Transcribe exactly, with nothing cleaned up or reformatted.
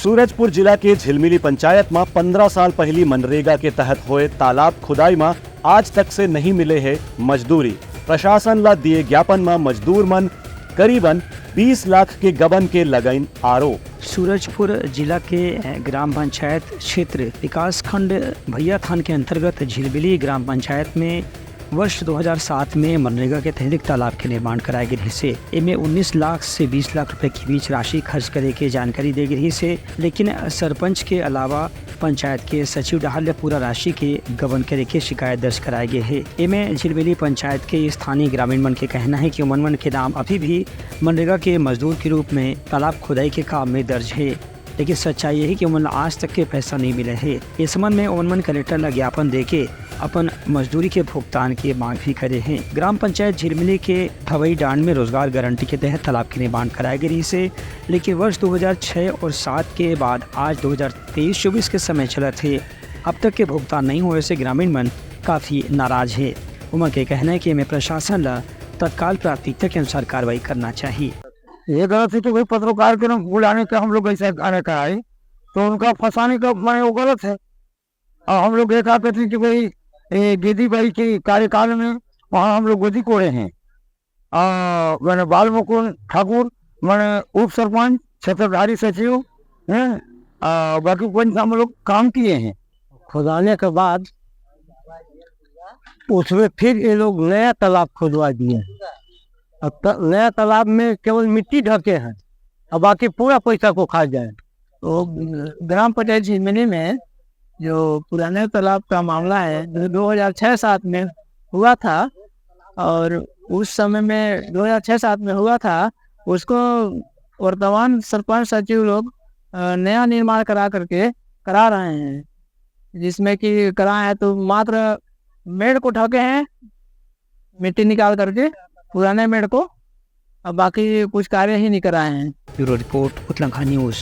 सूरजपुर जिला के झिलमिली पंचायत म पन्द्रह साल पहिली मनरेगा के तहत होए तालाब खुदाई म आज तक से नहीं मिले हे मजदूरी। प्रशासन ल दिए ज्ञापन म मजदूर मन करीबन बीस लाख के गबन के लगाइन आरोप। सूरजपुर जिला के ग्राम पंचायत क्षेत्र विकासखंड भैयाथान के अंतर्गत झिलमिली ग्राम पंचायत में वर्ष दो हज़ार सात में मनरेगा के तहत एक तालाब के निर्माण कराए गे रहिस हे। एमे उन्नीस लाख से बीस लाख रुपए के बीच राशि खर्च करे के जानकारी दे गे रहिस हे, लेकिन सरपंच के अलावा पंचायत के सचिव डहार ले पूरा राशि के गबन करे के शिकायत दर्ज कराए गे हे। एमे झिलमिली पंचायत के स्थानीय ग्रामीण मन के कहना हे कि ओमन मन के नाम अभी भी मनरेगा के मजदूर के रूप में तालाब खुदाई के काम में दर्ज हे, लेकिन सच्चाई यही कि ओमन ला आज तक के पैसा नहीं मिले हे। इस संबंध में ओमन मन कलेक्टर ला ज्ञापन देके अपन मजदूरी के भुगतान के मांग भी करे हे। ग्राम पंचायत झिलमिली के हवाई डांड में रोजगार गारंटी के तहत तालाब के निर्माण कराए गे रहिस हे, लेकिन वर्ष दो हज़ार छह और सात के बाद आज दो हज़ार तेईस चौबीस के समय चलत हे, अब तक के भुगतान नहीं होए से ग्रामीण मन काफी नाराज हे। ओमन के कहना हे कि एमे प्रशासन ला तत्काल प्राथमिकता के अनुसार कार्रवाई करना चाहिए। ये गलत है कि भाई पत्रकार के ना बुलाने का हम लोग ऐसा गाने का आए, तो उनका फंसाने का, माने, वो गलत है। और हम लोग ये कहते थे कि भाई, ये गेदी बाई के कार्यकाल में वहाँ हम लोग गोदी कोड़े हैं। आ, मैंने बाल मुकुंद ठाकुर, मैंने उप सरपंच, क्षेत्रधारी सचिव, हैं, आ, बाकी पंच हम लोग काम किए हैं। खुदाने के बाद उसमें फिर ये लोग नया तालाब खुदवा दिए। अब त-, नया तालाब में केवल मिट्टी ढके हैं, अब बाकी पूरा पैसा को खा जाए। तो ग्राम पंचायत झिलमिली में जो पुराने तालाब का मामला है, जो दो हज़ार छह सात में हुआ था, और उस समय में दो हज़ार छह सात में हुआ था, उसको वर्तमान सरपंच सचिव लोग, अ, नया निर्माण करा करके करा रहे हैं, जिसमें कि करा है तो मात्र मेड़ को ढके हैं मिट्टी निकाल करके, पुराने मेड़ को, अब बाकी कुछ कार्य ही नहीं कराए हैं। ब्यूरो रिपोर्ट, उतलंघा न्यूज़।